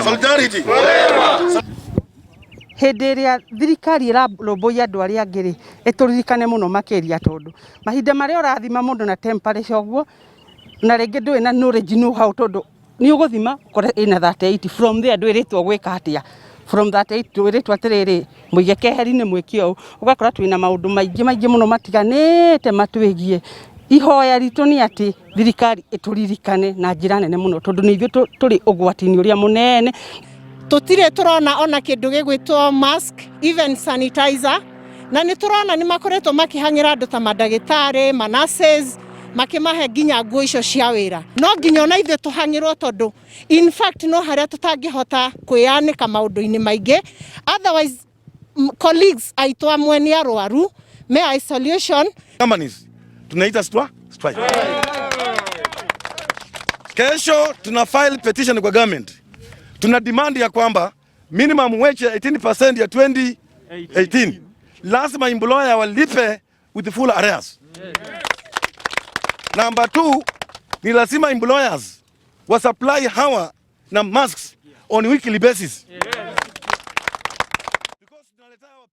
Solidarity. Hĩndĩ ĩrĩa thirikari ĩrarũmbũiya andũ arĩa angĩ rĩ, ĩtũririkane mũno makĩria, tondũ mahinda marĩa ũrathima mũndũ na temperature ũguo, na rĩngĩ ndũrĩ na knowledge, know how, tondũ nĩ ũgũthima ũkore ĩna 38. From there ndwĩrĩtwo gwĩka atĩa. From 38 twĩrĩtwo atĩrĩrĩ, mũige keheri-inĩ, mwĩke ũũ. Ũgakora twĩna maũndũ maingĩ maingĩ mũno matiganĩte matwĩgiĩ. Ihoya ritũ nĩ atĩ thirikari ĩtũririkane na njĩra nene mũno, tondũ nĩ ithuĩ tũrĩ ũgwati-inĩ ũrĩa mũnene. Tutire turona ona kindu gigwitwo mask, even sanitizer, na nĩ turona nĩ makoretwo makĩhang'ĩra andũ ta mandagĩtarĩ, manurses, makĩmahe nginya nguo icio cia wĩra. No nginya ona ithuĩ tũhang'ĩrwo, tondũ in fact no harĩa tũtangĩhota kwĩyanĩka maũndũ-inĩ maingĩ. Otherwise colleagues aitũ amwe nĩ arwaru, me isolation. Companies tunaita strike. Kesho tuna file petition kwa government. Tuna demand ya kwamba minimum wage ya 18% ya 2018 lazima employer walipe with full arrears. Number two, ni lazima employers wa supply hawa na masks on weekly basis.